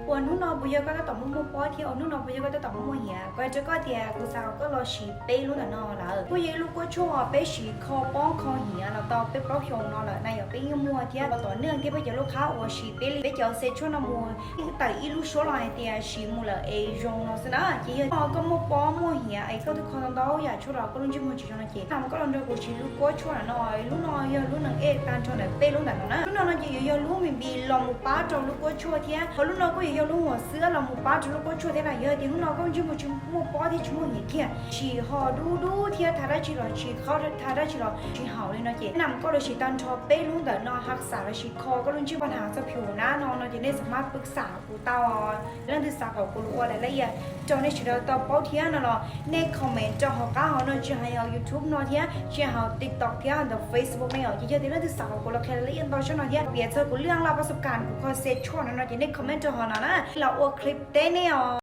Ua hnub no puas yog koj tab tom muaj muaj pob thiab? Ua hnub no puas yog koj tab tom muaj muaj hiav? Kuv hais rau koj tias kuv xav kom koj los siv peb lub ntawm no lawm. Kuj yog ib lub kuab tshuaj peb siv kho pob kho hiav los tau peb plaub xyoo no lawm na, yog peb yeej muaj thiab los tom neej thiab peb cov lub qhab uas siv peb li peb cov xej tshuaj no mus tawm ib lub suab los hais tias siv mus lawm es zoo no xwb na. Ces yog koj muaj pob muaj hiav es koj twb kho tau ntau yam tshuaj los koj lub ntsej muag tsis zoo no ces na koj los nrog kuv siv lub kuab tshuaj no. Lub no yog lub neeg ej tag nrho ntawm peb lub ntawm no na. Lub no no ces yuav yog lub me npis los mus pab rau lub kuab tshuaj thiab ho lub no kuj yuav yog lub huam xwb los mus pab rau lub kuab tshuaj thiab na. Yog tias hnub no koj ntsej muag tsis muaj pob thiab tsis muaj hiav kiag, tsis ho dub dub thiab thav dab tsi los tsis qhov thav dab tsi los tsis haum li no ces na koj los siv tag nrho peb lub ntawm no ha xam los sis kho koj lub ntsej muag na txoj phu na no no ces nej xav mas pwb xam kuv tau. Leej twg xav kom kuv los ua lawm la ias rau nej sawv daws tau paub thiab no los nej comment rau hauv qab hauv no tsis hais hauv YouTube no thiab tsis hais hauv TikTok thiab ntawm Facebook ne os. Ces yog tias leej twg xav kom kuv los qhia la ias ntau zaj no thiab piav txog kuv lub laj pab xub kam kuv kho xej tshuaj no no ces nej comment rau hauv no na los ua clip teb nej os.